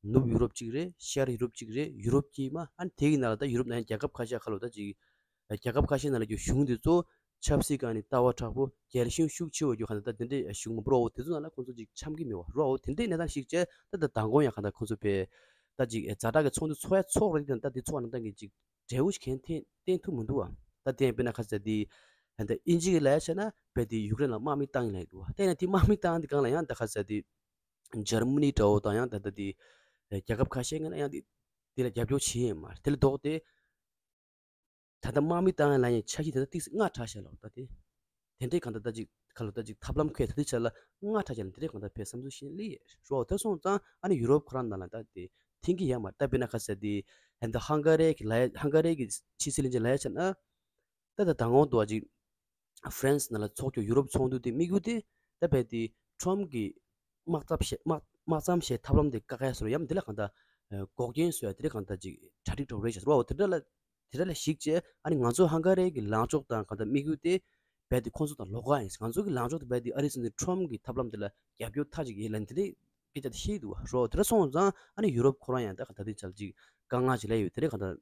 ནུབ་ཡུ་རོབ་གཅིག་རེད། ཤར་ཡུ་རོབ་གཅིག་རེད། ཡུ་རོབ་དཀྱིལ་མ་ཨ་ནི་དེ་གི་ནང་ལ་ད་ཡུ་རོབ་ནང་ཡང་རྒྱལ་ཁབ་ཁ་ཤས་ཁ་ལོ་ད་ཅིག་རྒྱལ་ཁབ་ཁ་ཤས་ནང་ལ་གྱུར་གཞུང་དེ་ཚོ་ཆབ་སྲིད་སྒང་ནས་ལྟ་བ་དྲག་པོ་རྒྱལ་གཞུང་ཤུགས་ཆེ་བ་རྒྱུ་ག་ད་ད་དེ་འདྲའི་གཞུང་མ་པོ་རོ་དེ་ཚོ་ནང་ལ་ཁོང་ཚོ་ཅིག་འཆམ་གྱི་མེད་པ་རོ། དེ་འདྲའི་གནས་སྟངས་ཤིག་བྱས་ད་ད་མདང་དགོང་ཡང་ག་ད་ཁོང་ཚོ་པས་ད་ཅིག་ཛ་དྲག་གི་ཚོགས་འདུ་ཚོགས་ཡ་ཚོགས་རེད། ད་དེ་ཚོགས་ནང་ད་གི་ཅིག་འབྲས་བུ་ཞིག་གན་ཐེན་བསྟན་ཐུབ་མི་འདུག་བ། ད་དེ་ཡང་དཔེར་ན་ཁ་ཟེར་དེ་ད་ཨིན་ཇི་གི་ལས་བྱས་ན་བས་དེ་ཡུཀ་རེན་ལ་དམག་མི་བཏང་ཡིན་ལས་འདུག་བ། ད་ཡིན་ན་དེ་དམག་མི་བཏང་དེ་གང་ལ་ཡང་ད་ཁ་ཟེར་དེ་འཇར་མ་ནི་འདྲ་བོ་དང་ཡང་ད་ད་དེ་རྒྱལ་ཁབ་ཁ་ཤས་ངན་ལ་ཡང་དེ་དེ་ལ་རྒྱབ་སྐྱོར་བྱེད་ཡིན་མ་རེད། དེ་ལ་ལྡོག་སྟེ། ད་ལྟ་དམག་མི་བཏང་ཡ་ལ་ཡང་འཆར་གཞི་དེ་ལྟར་ཏིག་ཙམ་སྔ་དྲགས་ཤག་ལབ་ད་དེ། དེ་འདྲའི་གང་ལྟར་ད་ཅིག་ཁ་ལོ་ད་ཅིག་ཐབས་ལམ་ཁོས་ད་ལྟའི་ཆ་ལ་སྔ་དྲགས་ཀྱང་དེ་འདྲའི་གང་ལྟར་བས་བསམ་ཚུལ་ཤེས་ལི་རོ། དེ་སོང་ཙང་ཨ་ནི་ཡུ་རོབ་ཁོ་རང་ནང་ལ་ད་དེ་མཐུན་གྱི་ཡ་མ་ད་དཔེར་ན་ཁ་ཟེར་དེ་ཧན་ད་ཧང་ག་རེ་གི་ལ་ཧང་ག་རེ་གི་ཕྱི་སྲིད་བློན་ཆེན་ལ་ཡ་ཆ་ན། ད་ད་དང་འོག་ཏུ་ཨ་ཅིག་ཧྥ་རན་སི་ནང་ལ་ཚོགས་རྒྱུ་ཡུ་རོབ་ཚོགས་འདུ་དེ་དམིགས་ཡུལ་དེ་ད་བས་དེ་ཁྲོམ་གྱི་དམག་འཐབ་བྱེད་དམག་དམག་མཚམས་བྱེད་ཐབས་ལམ་དེ་བཀག་ཡ་སོར་ཡམ་དེ་ལ་གང་ལྟར་འགོག་རྐྱེན་བཟོ་ཡ་དེ་ལ་གང་ལྟར་ཅིག་གྲ་སྒྲིག་འགྲོ་རེད་ཤག་རོ། དེ་འདྲ་ལ་དེ་འདྲ་ལ་གཞིགས་བྱས་ཨ་ནི་ང་ཚོ་ཧང་ག་རེ་གི་ལངས་ཕྱོགས་དང་གང་ལྟར་དམིགས་ཡུལ་དེ་བས་དེ་ཁོང་ཚོ་དང་ལོགས་ཀ་ཡིན། ང་ཚོ་གི་ལངས་ཕྱོགས་དེ་བས་དེ་ཨ་རི་སྲིད་འཛིན་ཁྲོམ་གྱི་ཐབས་ལམ་དེ་ལ་རྒྱབ་སྐྱོར་མཐའ་གཅིག་ཡིན་ལ་དེ་འདྲའི་སྐད་ཆ་དེ་བཤད་འདུག་རོ། དེ་འདྲ་སོང་ཙང་ཨ་ནི་ཡུ་རོབ་ཁོ་རང་ཡང་ད་གང་ལྟར་དེ་ཆ་ལ་ཅིག་དཀའ་ངལ་ཅིག་ལ་ཡོད་དེ་རེད་གང་ལྟར།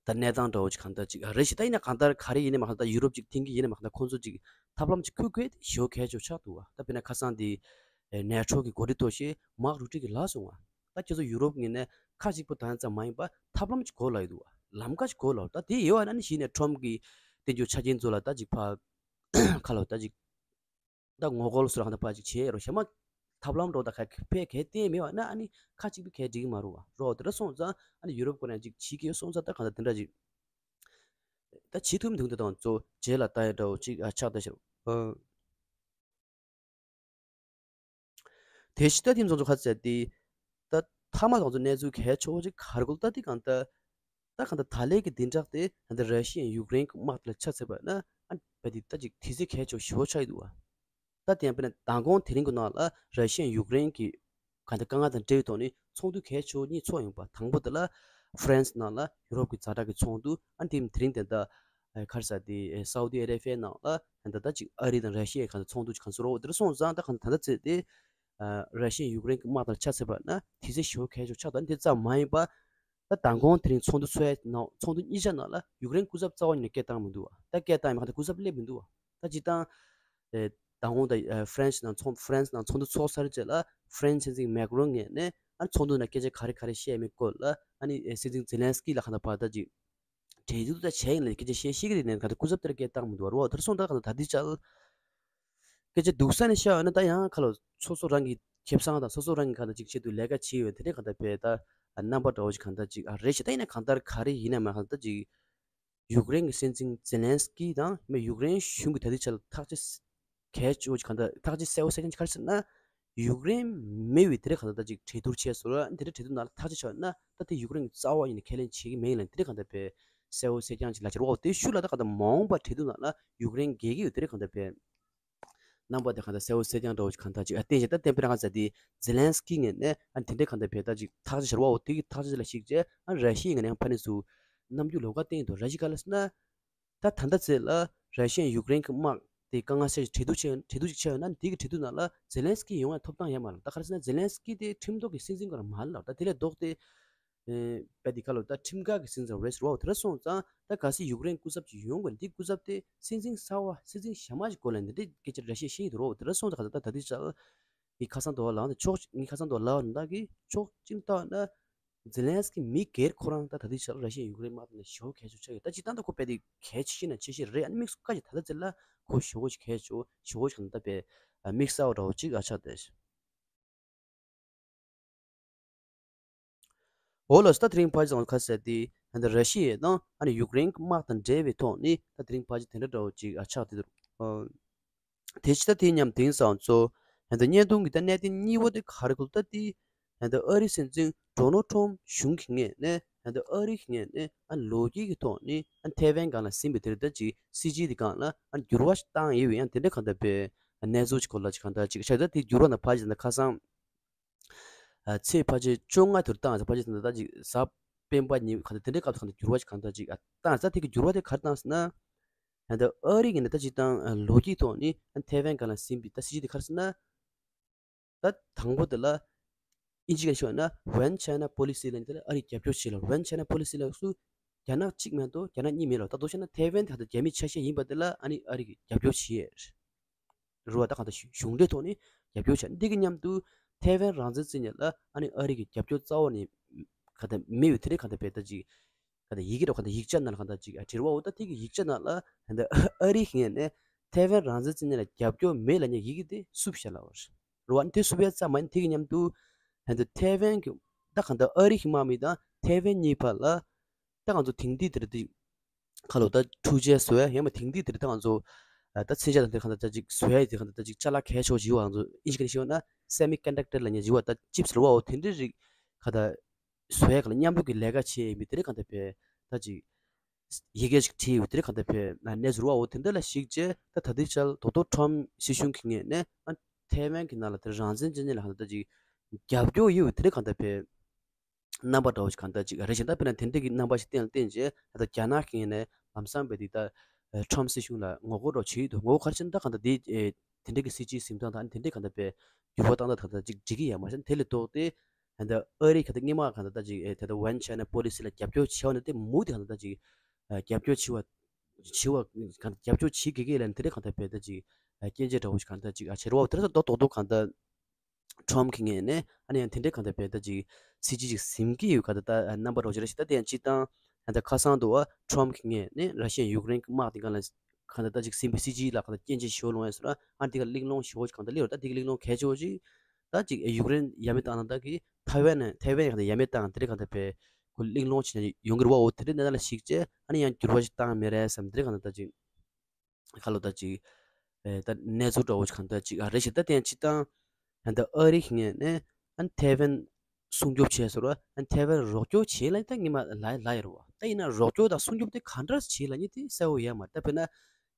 ད་གནས་སྟངས་འདྲ་བོ་ཅིག་གང་ལྟར་ཅིག་རེད་ཞིག་ད་ཡིན་ན་གང་ལྟར་ག་རེ་ཡིན་ནའི་མ་གང་ལྟར་ཡུ་རོབ་ཅིག་མཐུན་གྱི་ཡིན་ནའི་མ་གང་ལྟར་ཁོང་ཚོ་ཅིག་ཐབས་ལམ་ཅིག་ཁུར་དགོས་ཞེ་པོ་གལ་ཆེ་ཆགས་འདུག་བ། ད་དཔེར་ན་ཁ་སང་དེ་ནེ་ཊོ་གི་འགོ་ཁྲིད་ཐོག་ཤེས་མཱག་རུ་ཏི་གི་ལབ་སོང་བ། ད་ཁྱེད་ཚོ་ཡུ་རོབ་ངོས་ནས་ཁ་གཅིག་པོ་ད་ཙམ་མ་ཡིན་པ་ཐབས་ལམ་ཅིག་དགོས་ལབ་ཡོད་འདུག་བ། ལམ་ཁ་ཅིག་དགོས་ལབ། ད་དེ་ཡོད་བ་ན་ནི་གཞི་ནས་ཁྲོམ་གི་བསྟན་རྒྱུ་ཆ་རྐྱེན་ཚོ་ལ་ད་ཅིག་ཕ་ཁ་ལོ་ད་ཅིག་ད་ངོ་རྒོལ་སོགས་ཧང་ད་པ་ཅིག་བྱས་རོ་ཞེ་མ་ཐབས་ལམ་འགྲོ་ད་ཁ་ཕེ་གལ་ཏེ་མེད་བ་ན་ཨ་ནི་ཁ་ཅིག་པའི་གལ་འགྲིག་གི་མ་རུ་བ་རོ། དེ་འདྲ་སོང་ཙང་ཨ་ནི་ཡུ་རོབ་ཁོ་རང་ཅིག་བྱེད་ཀྱི་ཡོད་སོང་ཙང་ད་གང་ལྟར་དེ་འདྲ་ཅིག་ད་བྱེད་ཐུབ་མི་འདུག་འདི་དང་གཙོ་རྗེས་ལ་ལྟ་ཡ་འདྲ་བོ་ཅིག་ཨ་ཆགས་ད་ཤར་ཨ། དེ་ཕྱི་ད་ཐིམ་ཚོགས་ཚོ་ཁ་ཟེར་ཏེ། ད་མཐའ་མ་ཚོགས་ཚོ་གནས་ཚུལ་གལ་ཆེ་བོ་ཅིག་ག་རེ་གོ་ད་དེ་གང་ལྟར། ད་གང་ལྟར་ད་ལན་གྱི་བདུན་ཕྲག་དེ་ད་ལྟ་ར་ཤི་ཡ་ཡུཀ་རེན་གྱི་དམག་དེ་ལ་ཆ་མཚོན་པ་ན་ཨ་བ་དེ་ད་ཅིག་དུས་ཚོད་གལ་ཆེ་བོ་ཞེ་པོ་ཆགས་ཀྱི་འདུག་བ། ད་དེ་ཡང་དཔེར་ན་མདང་དགོང་དེ་རིང་གི་ནང་ལ་ར་ཤི་ཡ་ཡུཀ་རེན་གྱི་གང་ལྟར་དཀའ་ངལ་དང་འབྲེལ་བའི་ཐོག་ནས་ཚོགས་འདུ་གལ་ཆེ་བོ་གཉིས་ཚོགས་ཡོང་པ། དང་པོ་དེ་ལ་ཧྥ་རན་སི་ནང་ལ་ཡུ་རོབ་ཀྱི་ཛ་དྲག་གི་ཚོགས་འདུ་ཨ་དེ་དེ་རིང་དེ་ད་ག་རེ་ཟེར་དེ་སའུ་དི་ཨ་རེ་བྷི་ཡ་ནང་ལ་ད་ད་ཅིག་ཨ་རི་དང་ར་ཤི་ཡའི་གང་ལྟར་ཚོགས་འདུ་ཅིག་གང་བཟོ་རོགས་དེ་འདྲ་སོང་ཙང་ད་གང་ད་ལྟ་ཚེ་དེ། ར་ཤི་ཡ་ཡུཀ་རེན་གྱི་དམག་དང་ཆ་མཚོན་པ་ན་དུས་ཚོད་ཞེ་པོ་གལ་ཆེ་ཆགས་འདུག་དེ་ཙམ་མ་ཡིན་པ། ད་མདང་དགོང་དེ་རིང་ཚོགས་འདུ་ཚོགས་ཡ་ནང་ཚོགས་འདུ་གཉིས་ཆ་ནང་ལ་ཡུཀ་རེན་སྐུ་ཚབ་རྩ་བ་ཉིད་ནས་སྐད་བཏང་མི་འདུག་བ། ད་སྐད་བཏང་ཡ་མ་གཏོགས་སྐུ་ཚབ་སླེབས་མི་འདུག་བ། ད་སྤྱིར་བཏང་། ཨེ། མདང་དགོང་ད་ཨེ་ཧྥ་རན་སི་ནང་ཚོགས་ཧྥ་རན་སི་ནང་ཚོགས་འདུ་ཚོགས་ཚར་རྗེས་ལ་ཧྥ་རན་སི་སྲིད་འཛིན་མེག་རོན་ངོས་ནས་ཨ་ནི་ཚོགས་འདུ་ནང་སྐད་ཆ་ག་རེ་ག་རེ་བཤད་མིན་སྐོར་ལ་ཨ་ནི་ཨེ་སྲིད་འཛིན་ཛེ་ལན་སི་ཀི་ལ་གང་ལྟར་བར་ད་ཅིག་གྲོས་བསྡུར་ད་བྱས་ཡིན་ལ་སྐད་ཆ་བཤད་ཤེས་ཀྱི་རེད་ནས་ག་ཚོད་སྐུ་ཚབ་དེར་སྐད་བཏང་མི་འདུག་བ་རོ། དེར་སོང་ད་ག་ཚོད་ད་དེ་ཅག་སྐད་ཆ་སྡུག་ས་ནས་བཤད་ཡོད་ན་ད་ཡང་ཁ་ལོ་སོ་སོ་རང་གི་ཁེ་བཟང་དང་སོ་སོ་རང་གི་ག་ད་ཅིག་ཆེད་དུ་ལས་ཀ་བྱས་ཡོད་དེ་རེད། ག་ད་བས་ད་རྣམ་པ་འདྲ་བོ་ཞིག་ག་ད་ཅིག་ཨ་རེད་ཤག་ད་ཡིན་ན་ག་ད་ག་རེ་ཡིན་ན་མ་ག་ད་ཅིག་ཡུཀ་རེན་གྱི་སྲིད་འཛིན་ཛེ་ལན་སི་ཀི་དང་མི་ཡུཀ་རེན་གཞུང་གི་ད་དེ་ཆ་ལ་ཐག་གཅོད་གལ་ཆེ་བོ་ཞིག་གང་ལྟར་ཐག་གཅོད་གསལ་བོ་གསལ་རྐྱང་ཞིག་ག་རེ་ཟེར་ན། ཡུཀ་རེན་མི་བས་དེ་རིང་གང་ལྟར་ད་ཅིག་གྲོས་བསྡུར་བྱས་སོང་ར་དེ་རིང་གྲོས་བསྡུར་ནང་ལ་ཐག་གཅོད་ཆགས་ན་ད་དེ་ཡུཀ་རེན་གྱི་རྩ་བ་ཉིད་ནས་ཁས་ལེན་བྱེད་ཀྱི་མེད་ལ་དེ་རིང་གང་ལྟར་བས་གསལ་བོ་གསལ་རྐྱང་ཅིག་ལ་ཕྱིར་འོག་དེ་ཤུལ་ལ་ད་གང་ལྟར་མ་འོངས་པ་གྲོས་བསྡུར་ནང་ལ་ཡུཀ་རེན་རྒྱལ་ཁབ་དེ་རིང་གང་ལྟར་བས་རྣམ་པ་དེ་གང་ལྟར་གསལ་བོ་གསལ་རྐྱང་འདྲ་བོ་ཞིག་གང་ལྟར་ཅིག་ཨ་བསྟན་བྱས་ད་བསྟན་པའི་རང་ས་དེ་ཛེ་ལན་སི་ཀི་ངོས་ནས་ཨ་དེ་འདྲའི་གང་ལྟར་བས་ད་ཅིག་ཐག་གཅོད་ཕྱིར་འོག་དེ་གི་ཐག་གཅོད་ལ་གཞིགས་བྱས་ཨ་ར་ཤི་ཡའི་ངོས་ནས་ཕ་ནས་སུ་རྣམ་འགྱུར་ལོགས་ཀ་བསྟན་འདུག་ར་ཤི་ག་ལ་ཟེར་ན། ད་ད་ལྟ་ཚེ་ལ་ར་ཤི་ཡ་ཡུཀ་རེན་གྱི་དམག་དེ་དཀའ་ངལ་སེལ་གྲོས་བསྡུར་བྱས་གྲོས་བསྡུར་ཅིག་བྱས་ཡོད་ན་དེ་གི་གྲོས་བསྡུར་ནང་ལ་ཛེ་ལན་སི་ཀི་ཡོང་ཡ་ཐོབ་ཐང་ཡོད་མ་རེད། ད་ག་རེ་ཟེར་ན་ཛེ་ལན་སི་ཀི་དེ་ཁྲིམས་ཐོག་གི་སྲིད་འཛིན་ཁོ་རང་མ་རེད་ལ་ད་དེ་ལས་ལྡོག་སྟེ། ཨེ། བས་དེ་ཁ་ལོ་ད་ཁྲིམས་འགལ་གྱི་སྲིད་འཛིན་རེད་ཟེར་བ་དེ་འདྲ་སོང་ཙང་ད་གལ་སྲིད་ཡུཀ་རེན་སྐུ་ཚབ་ཅིག་ཡོང་དགོས་ན་དེ་སྐུ་ཚབ་དེ་སྲིད་འཛིན་གསར་བ་སྲིད་འཛིན་གཞན་མ་ཞིག་དགོས་ལ་འདི་འདྲའི་སྐད་ཆ་ར་ཤི་ཡ་བཤད་ཀྱི་འདུག་རོ། དེ་འདྲ་སོང་ཙང་ག་ད་ད་དེ་ཅག་ངའི་ཁ་སང་དུ་བ་ལངས་ཏེ་ཕྱོགས་ངའི་ཁ་སང་དུ་བ་ལངས་ན་ད་གི་ཕྱོགས་གཅིག་ལྟ་ན། ཛེ་ལན་སི་ཀི་མི་སྒེར་ཁོ་རང་ད་ད་ལྟའི་ཆར་ར་ཤི་ཡ་ཡུཀ་རེན་དམག་དེ་ནས་ཞེ་པོ་གལ་ཆེ་ཆགས་ཡོད། ད་སྤྱིར་བཏང་ད་ཁོ་དཔེ་དེ་གལ་ཆེ་ཤོས་ན་ཆེ་ཤོས་རེད། ཨ་ནི་དམིགས་སུ་བཀར་གྱི་ད་ལྟ་ཚེ་ལ་ཁོ་ཞེ་པོ་ཞིག་གལ་ཆེ་ཞེ་པོ་ཞིག་ད་དཔེ་དམིགས་བསལ་བ་འདྲ་བོ་ཅིག་ཨ་ཆགས་བསྡད། འོ་ལགས་སོ། ད་དེ་རིང་ཕར་ཙམ་ཁ་གསལ་ཏེ་ ད་ལྟ་ར་ཤི་ཡ་དང་ཨ་ནི་ཡུཀ་རེན་གྱི་དམག་དང་འབྲེལ་བའི་ཐོག་ནས་ད་དེ་རིང་ཕལ་ཆེར་དེ་འདྲ་འདྲ་བོ་ཅིག་ཨ་ཆགས་བསྡད་འདུག་དེ་ཕྱི་ད་དེ་མཉམ་དེང་སང་ཚོ་ད་ལྟ་བརྙན་ཐུང་གི་ད་གནད་དོན་གཉིས་པོ་དེ་ག་རེ་གོ་ད་དེ་ད་ལྟ་ཨ་རིའི་སྲིད་འཛིན་ཌོ་ནལ་ཊམ་གཞུང་གི་ངོས་ནས་ད་ལྟ་ཨ་རི་གི་ངོས་ནས་ཨ་ལོ་རྒྱུས་ཀྱི་ཐོག་ནས་ཨ་ཐའེ་ཝན་སྒང་ལ་ཟིན་པའི་དེ་རེད་ད་ཅིག་སྲིད་ཇུས་དེ་སྒང་ལ་ཨ་འགྱུར་བ་ཞིག་བཏང་ཡོད་པའི་ཡང་དེ་འདྲ་གང་ལྟར་པའི་གནས་ཚུལ་ཅིག་གོ་ལ་ཅིག་གང་ལྟར་ཅིག་ཤ་ད་དེ་འགྱུར་བ་ན་ཕལ་ཆེར་ད་ཁ་སང་ཨ་ཚེས་ཕལ་ཆེར་བཅོ་ལྔ་དུ་བཏང་ཚེ་ཕལ་ཆེར་ད་ད་ཅིག་གཟའ་སྤེན་པ་ཉིན་གང་ལྟར་དེ་འདྲའི་སྐབས་སུ་གང་ལྟར་འགྱུར་བ་ཞིག་གང་ལྟར་ཅིག་ཨ་བཏང་ཚེ་དེ་གི་འགྱུར་བ་དེ་ག་རེ་བཏང་ཟེར་ན། ད་ལྟ་ཨ་རི་གི་ནས་ད་ཅིག་བཏང་ལོ་རྒྱུས་ཐོག་ནས་ཐའེ་ཝན་སྒང་ལ་ཟིན་པའི་ད་སྲིད་ཇུས་དེ་ག་རེ་ཟེར་ན། ད་དང་པོ་དེ་ལ་ཨིན་ཇི་སྐད་ཤོད་ན་One China Policy ལབ་ནས་དེ་ལ་ཨ་རིས་རྒྱབ་སྐྱོར་བྱེད་ལ། One China Policy ལབ་སུ་རྒྱ་ནག་གཅིག་མ་གཏོགས་རྒྱ་ནག་གཉིས་མེད་ལ། ད་དུང་བཤད་ན་ཐའེ་ཝན་དེ་ད་ལྟ་རྒྱ་མིའི་ཆ་ཤས་ཡིན་པ་དེ་ལ་ཨ་ནི་ཨ་རི་གིས་རྒྱབ་སྐྱོར་བྱེད་རེད་བ། ད་གང་ལྟར་གཞུང་འབྲེལ་ཐོག་ནས་རྒྱབ་སྐྱོར་བྱས། འདི་གི་མཉམ་དུ་ཐའེ་ཝན་རང་བཙན་རྩོད་མཁན་ལ་ཨ་ནི་ཨ་རི་གིས་རྒྱབ་སྐྱོར་རྩ་བ་ནས་གང་ལྟར་མེད་པའི་དེ་རིང་གང་ལྟར་བས་ད་ཅིག་གང་ལྟར་ཡི་གེ་འདྲ་གང་ལྟར་ཡིག་ཆ་ནང་ལ་གང་ལྟར་ཅིག་བྲིས་པ་འོ། ད་དེ་གི་ཡིག་ཆ་ནང་ལ་གང་ལྟར་ཨ་རི་གི་ངོས་ནས་ཐའེ་ཝན་རང་བཙན་རྩོད་མཁན་ལ་རྒྱབ་སྐྱོར་མེད་ལབ་མཁན་ཡི་གེ་དེ་བསུབས་བཞག་ལབ་པ་རེད་བ། དེ་བསུབས་པ་ཙམ་མ་ཡིན་དེ་གི་མཉམ་དུ་གང་ལྟར་ཐའེ་ཝན་གྱི་ད་གང་ལྟར་ཨ་རི་གི་དམག་མི་དང་ཐའེ་ཝན་གཉིས་བར་ལ་ད་ང་ཚོ་དེང་དུས་དེར་དེ་ཁ་ལོ་ད་འཁྲུག་ཆ་བཟོ་ཡ་ཡང་མ་དེང་དུས་དེར་ད་ང་ཚོ་ད་མཚོན་ཆ་དང་དེ་གང་ལྟར་ད་ཅིག་བཟོ་ཡ་དེ་གང་ལྟར་ད་ཅིག་ཅ་ལག་གལ་ཆེ་བ་ཞིག་ཡོད་པ། ང་ཚོ་ཨིན་ཇི་སྐད་ནས་བཤད་ན་སེ་མི་ཀོན་ཌག་ཊར་ལབ་མཁན་ཞིག་ཡོད་པ། ད་ཅིབ་སི་ལབ་པ་འོ། དེ་འདྲའི་རིགས་གང་ལྟར་བཟོ་ཡ་གང་ལ་མཉམ་རུབ་ཀྱི་ལས་ཀ་བྱས་ཡིན་པའི་དེ་རིགས་གང་ལྟར་བས་ད་ཅིག་ཡི་གེ་ཞིག་བྲིས་ཡོད་དེ་རིགས་གང་ལྟར་བས་གནས་ཚུལ་བ་འོ། དེ་འདྲ་ལ་གཞིགས་བྱས་ད་ད་ལྟའི་ཆར་ད་ལྟ་ཊམ་སྲིད་གཞུང་གི་ངོས་ནས་ཨ་ཐའེ་ཝན་གྱི་ནང་ལ་དེ་རང་བཙན་ཅན་ཅན་ལ་གང་ལྟར་ད་ཅིག་རྒྱབ་སྐྱོར་ཡོད་དེ་རིགས་གང་ལྟར་བས་རྣམ་པ་འདྲ་བོ་ཞིག་གང་ལྟར་ཅིག་རེད་བཞིན་ད་དཔེར་ན་དེ་འདྲ་གི་རྣམ་པ་ཞིག་བསྟན་ལ་བརྟེན་བྱས་ད་ལྟ་རྒྱ་ནག་གི་ངོས་ནས་ལམ་སང་བས་དེ་ད་ཊམ་སྲིད་གཞུང་ལ་ངོ་རྒོལ་འདྲ་བོ་བྱས་ཡོད་འདུག་ངོ་རྒོལ་ག་རེ་བྱས་ན་ད་གང་ལྟར་དེ་དེ་འདྲ་གི་སྲིད་ཇུས་འཛིན་སྟངས་དང་དེ་འདྲ་གང་ལྟར་བས་འགྱུར་བ་བཏང་སྟངས་གང་ལྟར་ཅིག་འགྲིག་གི་ཡོད་མ་རེད། དེ་ལས་ལྡོག་སྟེ་ད་ལྟ་ཨ་རི་ག་ད་སྔོན་མ་གང་ལྟར་ད་ཅིག་ཨེ་ད་ལྟ་One China Policy ལ་རྒྱབ་སྐྱོར་བྱས་པ་ན་དེ་མུ་མཐུད་གང་ལྟར་ད་ཅིག་ཨ་རྒྱབ་སྐྱོར་བྱེད་པ་བྱེད་པ་གང་ལྟར་རྒྱབ་སྐྱོར་བྱེད་དགོས་ཀྱི་ལབ་ནས་དེ་འདྲ་གང་ལྟར་བས་ད་ཅིག་ཨ་སྐྱོན་བརྗོད་འདྲ་བོ་ཞིག་གང་ལྟར་ཅིག་ཨ་བྱས་རེད་བ། དེ་ལ་ད་རྡོག་རྡོག་གང་ལྟར་ཊམ་གྱི་ངོས་ནས་ཨ་ནི་ཡང་དེ་འདྲའི་གང་ལྟར་བས་ད་ཅིག་སྲིད་ཇུས་ཅིག་འཛིན་གྱི་ཡོད་ག་ད་ལྟ་རྣམ་པ་འདྲ་བོ་ཞིག་རེད་ཤག་ད་དེ་ཡང་སྤྱིར་བཏང་ད་ལྟ་ཁ་སང་དུ་བ་ཊམ་གྱི་ངོས་ནས་ར་ཤི་ཡ་ཡུཀ་རེན་གྱི་དམག་དེ་གང་ལ་གང་ལྟར་ད་ཅིག་ཟིན་པའི་སྲིད་ཇུས་ལ་གང་ལྟར་སྐྱོན་བརྗོད་ཞུ་ལོང་ཡ་སོ་ར། ཨ་དེ་ག་གླེང་སློང་ཞུ་བ་ཞིག་གང་ལྟར་སླེབས་ར། ད་དེ་ག་གླེང་སློང་གལ་ཆེ་བ་ཞིག་ད་ཅིག་ཡུཀ་རེན་ཡ་མེད་བཏང་ན་ད་གི་ཐའེ་ཝན་ཐའེ་ཝན་གང་ལྟར་ཡ་མེད་བཏང་དེ་འདྲ་གང་ལྟར་བས་ཁོ་གླེང་སློང་བྱེད་ན་ཡོང་གི་རེད་བ། འོ་དེ་འདྲའི་གནས་སྟངས་ལ་གཞིགས་བྱས་ཨ་ནི་ཡང་འགྱུར་བ་ཞིག་བཏང་མེད་རེད་བསམ་དེ་འདྲ་གང་ལྟར་ད་ཅིག་ཁ་ལོ་ད་ཅིག་ཨེ་ད་གནས་ཚུལ་འདྲ་བོ་ཞིག་གང་ལྟར་ཅིག་ཨ་རེད་ཤག་ད་དེ་ཡང་སྤྱིར་བཏང་ད་ལྟ་ཨ་རི་གི་ངོས་ནས་ཨ་ཐའེ་ཝན་སྲུང་སྐྱོབ་བྱས་སོང་ར། ཨ་ཐའེ་ཝན་རོགས་སྐྱོར་བྱེད་ལབ་ད་སྔོན་མ་ལབ་ལབ་ཡོད་རེད་བ། ད་ཡིན་ན་རོགས་སྐྱོར་དང་སྲུང་སྐྱོབ་དེ་ག་འདྲ་བྱེད་ལབ་མཁན་དེ་གསལ་བོ་ཡོད་མ་རེད། ད་དཔེར་ན་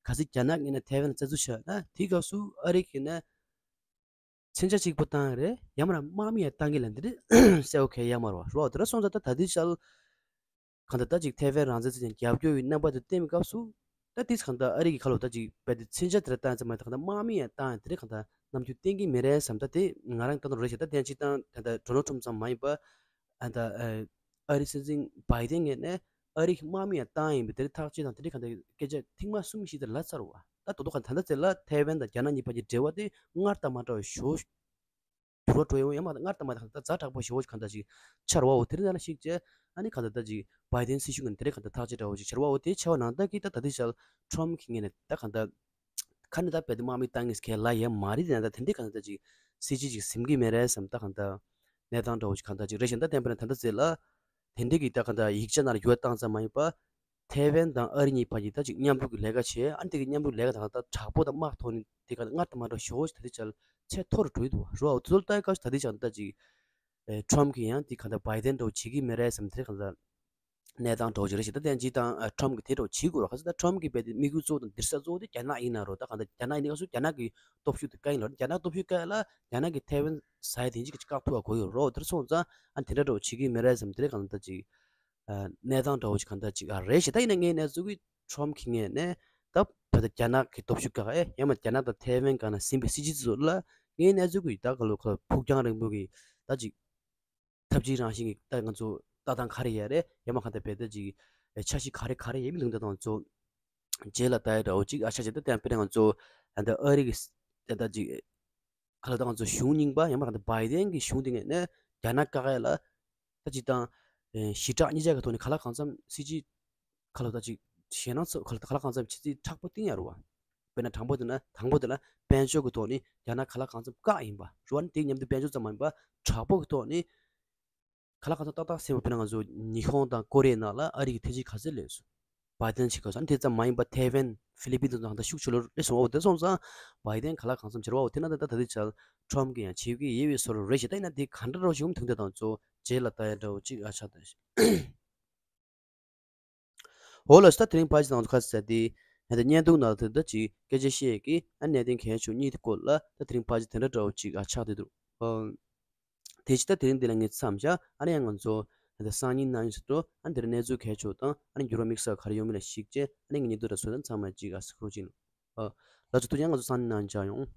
གལ་སྲིད་རྒྱ་ནག་ངོས་ནས་ཐའེ་ཝན་རྩ་འཛུགས་བྱས་ན་དེའི་སྐབས་སུ་ཨ་རི་གིས་ན་མཚོན་ཆ་གཅིག་པོ་བཏང་ཡ་རེད། ཡང་མིན་ན་དམག་མི་ཡང་བཏང་གི་ལབ་འདི་རེད་གསལ་བོ་གང་ཡང་ཡོད་མ་རེད་བ། རོ་དེ་འདྲ་སོང་ཙང་ད་ད་ལྟའི་ཆར་གང་ལྟར་ད་ཅིག་ཐའེ་ཝན་རང་བཙན་ཟེར་ནས་རྒྱབ་སྐྱོར་བའི་རྣམ་པ་དེ་བསྟན་པའི་སྐབས་སུ་ད་དེ་གང་ལྟར་ཨ་རི་གི་ཁ་ལོ་ད་ཅིག་རྦད་དེ་མཚོན་ཆ་དེ་འདྲ་བཏང་ཙམ་མ་ཡིན་ད་གང་ལྟར་དམག་མི་ཡང་བཏང་ཡ་དེ་འདྲ་གང་ལྟར་རྣམ་འགྱུར་བསྟན་གྱི་མེད་རེད་བསམ། ད་དེ་ང་རང་ལྟ་ན་རེད་ཤག་ད་དེ་ཡང་སྤྱིར་བཏང་ད་ལྟ་ཌོ་ནལ་ཊམ་ཙམ་མ་ཡིན་པ་ཨ་ད་ཨ་རིའི་སྲིད་འཛིན་བྷའི་ཌེན་ངོས་ནས་ཨ་རི་གི་དམག་མི་ཡང་བཏང་ཡིན་པའི་དེ་རིང་ཐག་གཅོད་དང་དེ་འདྲའི་གང་ལྟར་སྐད་ཆ་ཐེངས་མ་གསུམ་བཞི་དེ་ལབ་ཚར་བ། ད་དོ་དོ་གང་ད་ལྟ་ཚེ་ལ་ཐའེ་ཝན་དང་རྒྱ་ནག་གཉིས་བར་གྱི་འབྲེལ་བ་དེ་སྔར་དང་མ་འདྲ་བའི་ཞོ་འགྱུར་བ་འགྲོ་ཡོང་ཡང་མ་སྔར་དང་མ་འདྲ་གང་ད་ཛ་དྲག་པོ་ཞོ་གང་ད་ཅིག་ཆར་བ་འོ། དེ་རིང་ལ་ཞིག་བྱས་ཨ་ནི་གང་ད་ད་ཅིག་བྷའི་ཌེན་སྲིད་གཞུང་གི་དེ་རིང་གང་ད་ཐག་གཅོད་འདྲ་བོ་ཅིག་ཆར་བ་འོ། དེ་ཆར་བ་ནང་ད་གི་ད་ད་དེ་ཞལ་ཊམ་གི་ངོས་ནས་ད་གང་ད་ཁ་ནས་ད་བལ་དུ་དམག་མི་བཏང་ངེས་གལ་ལ་ཡང་མ་རེད། དེ་ནས་ད་དེ་འདྲའི་གང་ད་ཅིག་སྲིད་ཇུས་ཅིག་ཟིན་གྱི་མེད་རེད་བསམ། ད་གང་ད་གནས་སྟངས་འདྲ་བོ་ཅིག་གང་ད་ཅིག་རེད་ཤག་ད་བསྟན་པ་ན་ད་ད་ཚེ་ལ་དེ་འདྲའི་གི་ད་གང་ད་ཡིག་ཆ་ནང་ལ་འགྱུར་བ་བཏང་ཙམ་མ་ཡིན་པ། ཐའེ་ཝན་དང་ཨ་རི་གཉིས་བར་གྱི་ད་ཅིག་མཉམ་རུབ་ཀྱི་ལས་ཀ་བྱས་ཨ་ནི་དེ་གི་མཉམ་རུབ་ལས་ཀ་དང་ད་དྲག་པོ་དང་དམག་ཐོག་ནས་དེ་ག་སྔར་དང་མ་འདྲ་ཞོ་ཞིག་ད་དེ་ཆར་ཚད་མཐོ་རུ་འགྲོ་ཡི་འདུག་བ། རོ་ཨའུ་ཚོལ་ལྟ་སྐབས་ད་དེ་ཆར་ད་ཅིག་ཨེ་ཊམ་གི་ཡང་དེ་ག་ད་བྷའི་ཌེན་འདྲ་བོ་བྱེད་ཀྱི་མེད་རེད་བསམ། དེ་ག་ད་གནས་སྟངས་འདྲ་བོ་ཅིག་རེད་ཤག་ད་དེ་ཡང་ཅིག་དང་ཨ་ཊམ་གི་དེ་འདྲ་བོ་བྱེད་དགོས་རོ། ག་ཚོད་ད་ཊམ་གི་རྦད་དེ་དམིགས་ཡུལ་གཙོ་བོ་དང་མདུན་སར་གཙོ་བོ་དེ་རྒྱ་ནག་ཡིན་ན་རོ། ད་ག་ད་རྒྱ་ནག་ཡིན་ན་ག་ཚོད་རྒྱ་ནག་གི་སྟོབས་ཤུགས་དེ་ག་ཡིན་ལ་རྒྱ་ནག་སྟོབས་ཤུགས་ག་ཡིན་ལ་རྒྱ་ནག་གི་ཐའེ་ཝན་ཟ་ཡ་དེ་འཇིག་གི་བཀག་ཐུབ་པ་དགོས་ཡོད་རོ། དེར་སོང་ཙང་ཨ་དེ་འདྲ་འདྲ་བོ་བྱེད་ཀྱི་མེད་རེད་བསམ། དེ་རེད་གང་ལྟར་ཅིག་ཨ་གནས་སྟངས་འདྲ་བོ་ཅིག་གང་ལྟར་ཅིག་ཨ་རེད་ཤག་ད་ཡིན་ན་ངའི་གནས་ཚུལ་གི་ཊམ་གི་ངོས་ནས་ད་བོད་དང་རྒྱ་ནག་གི་སྟོབས་ཤུགས་བཀག་ཨེ་ཡང་མ་རྒྱ་ནག་དང་ཐའེ་ཝན་སྒང་ན་ཟིན་པའི་སྲིད་ཇུས་ཚོ་ལ་ངའི་གནས་ཚུལ་གི་ད་ག་ལོ་ཁ་ཕུགས་རྒྱང་རིང་པོ་གི་ད་ཅིག་ཐབས་ཇུས་རང་བཞིན་གྱི་ད་ང་ཚོ་ལྟ་སྟངས་ག་རེ་ཡོད་རེད། ཡང་མ་གང་ལྟར་བལ་ད་ཅིག་འཆར་གཞི་ག་རེ་ག་རེ་ཡོད་མི་འདུག་ད་ང་ཚོ་རྗེས་ལ་ལྟ་ཡ་འདྲ་བོ་ཅིག་ཨ་ཆ་ཅིག་ད་ལྟ་ཡང་དཔེར་ན་ང་ཚོ་ད་ལྟ་ཨ་རི་གི་ད་ལྟ་ཅིག་ག་ལ་ད་ང་ཚོ་གཞུང་རྙིང་པ་ཡང་མ་གང་ལྟར་བྷའི་ཌེན་གྱི་གཞུང་དེ་ངས་ནས་རྒྱ་ནག་བཀག་ཡ་ལ་ད་ཅིག་དང་ཞི་དྲག་གཉིས་ཆ་གི་ཐོག་ནས་ག་ལ་གང་འཚམ་སྲིད་ཇུས་ག་ལ་ད་ཅིག་ཞེད་སྣང་ཚོ་ག་ལ་ད་ག་ལ་གང་འཚམ་ཆེ་ཚིག་མཁྲེགས་པོ་བཏིང་ཡ་རུ་བ། དཔེར་ན་དང་པོ་དེ་ན་དང་པོ་དེ་ལ་དཔལ་འབྱོར་གྱི་ཐོག་ནས་རྒྱ་ནག་ག་ལ་གང་འཚམ་བཀག་ཡིན་པ་རུ་བ་ནི་དེ་མཉམ་དུ་དཔལ་འབྱོར་ཙམ་མ་ཡིན་པ་དྲག་པོ་གི་ཐོག་ནས་ ག་ལ་གང་འཚམ་ཏག་ཏག་སེམས་པ་དཔེར་ན་ང་ཚོ་ཉི་ཧོང་དང་ཀོ་རི་ཡའི་ནང་ལ་ཨ་རི་གི་ཐེ་ཇི་ག་ཚད་སླེབས་སོང་། བའི་ཏན་ཅིག་ག་ས་དེ་ཙམ་མ་ཡིན་པ་ཐའེ་ཝན་ཧྥི་ལི་པིན་དང་ད་ཤུགས་ཆེ་ལོ་རེ་སོང་བ་དེ་སོང་ཙང་བའི་ཏན་ག་ལ་གང་འཚམ་བྱེད་རོགས་དེ་ན་ད་ད་ད་དེ་ཆ་ཁྲོམ་གི་ཡང་བྱེད་ཀྱི་ཡེ་བའི་སོར་རེ་ཞིག་ད་ཡིན་ན་དེ་ག་འདྲ་རོགས་ཞིག་འོང་དུང་དེ་དང་ཚོ་རྗེས་ལ་ད་ཡ་འདྲ་བོ་ཅིག་ཨ་ཆགས་ད། འོ་ལ་ད་དེ་རིང་ཕལ་ཆེར་དང་ཚོ་ཁ་ཟེར་དེ་ཡང་ད་བརྙན་ཐུང་ནང་དེ་ད་ཅིག་སྐད་ཆ་བཤད་ཀྱི་ཨ་གནད་དོན་གལ་ཆེ་གཉིས་དེ་སྐོར་ལ་ད་དེ་རིང་ཕལ་ཆེར་དེ་འདྲ་འདྲ་བོ་ཅིག་ཨ་ཆགས་དེ་འདུག་དེ་ཕྱི་ད་དེ་རིང་འདི་ལ་ངས་མཚམས་བཞག་ཨ་ནི་ཡང་ང་ཚོ་ད་སང་ཉིན་གནངས་ཉིན་ཟེར་དུས་ཨ་ནི་འདིར་གནས་ཚུལ་གལ་ཆེ་བ་དང་ཨ་ནི་འགྱུར་བ་དམིགས་བསལ་ག་རེ་ཡོང་མིན་ལ་གཞིགས་བྱས་ཨ་ནི་ངས་ཉིན་དུ་ར་སོ་དང་ཚང་མ་ཅིག་ཨ་སི་ཁུར་ཅིག་ལ་ལ་ཚོ་ཐུགས་རྗེ་ཆེ། ང་ཚོ་སང་ཉིན་གནངས་མཇལ་ཡོང་།